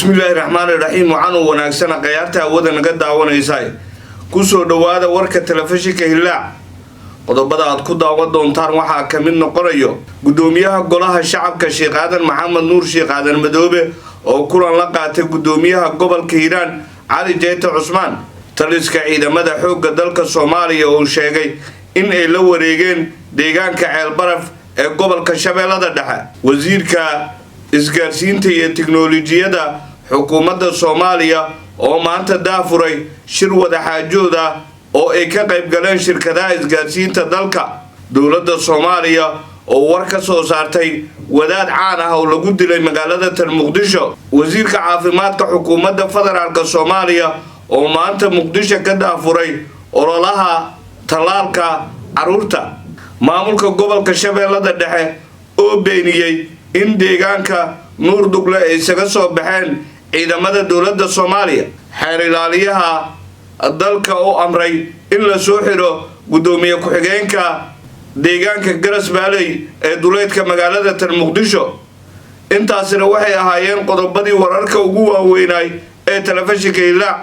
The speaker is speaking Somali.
Bismillaahi raxmaani raxiim. Waxaan u wanaagsana khayaarta hawada naga daawanaysaa, kusoo dhowaada warka telefishinka Hillaac. Qodobada aad ku daawan doontaan waxaa ka mid noqonayo gudoomiyaha Golaha Shacabka, Sheekh Aadan Maxamed Nuur, Sheekh Aadan Madoobe, oo kulan la qaatay gudoomiyaha gobolka Hiiraan, Cali Jeyte Cusmaan. Taliska ciidamada xoogga dalka Soomaaliya oo sheegay in ay la wareegeen deegaanka Ceelbaraf ee gobolka Shabeellada Dhexe. Wasiirka isgaarsiinta iyo tiknoolajiyada xukuumadda Soomaaliya oo maanta daafuray shir wadaxaajood ah oo ay ka qayb galeen shirkadaha isgaarsiinta dalka. Dowladda Soomaaliya oo war ka soo saartay wadaad caan ah oo lagu dilay magaalada tan Muqdisho. Wasiirka caafimaadka xukuumadda federaalka Soomaaliya oo maanta Muqdisho ka daafuray ololaha tallaalka caruurta. Maamulka gobolka Shabeellada Dhexe oo beeniyey in deegaanka Nuur Dugle ay isaga soo baxeen ciidamada dowladda Soomaaliya. Xeer ilaaliyaha dalka oo amray in la soo xiro guddoomiye ku-xigeenka deegaanka Garas Baaley ee duleedka magaalada tan Muqdisho. Intaasina waxay ahaayeen qodobadii wararka ugu waaweynay ee telefishinka Hillaac.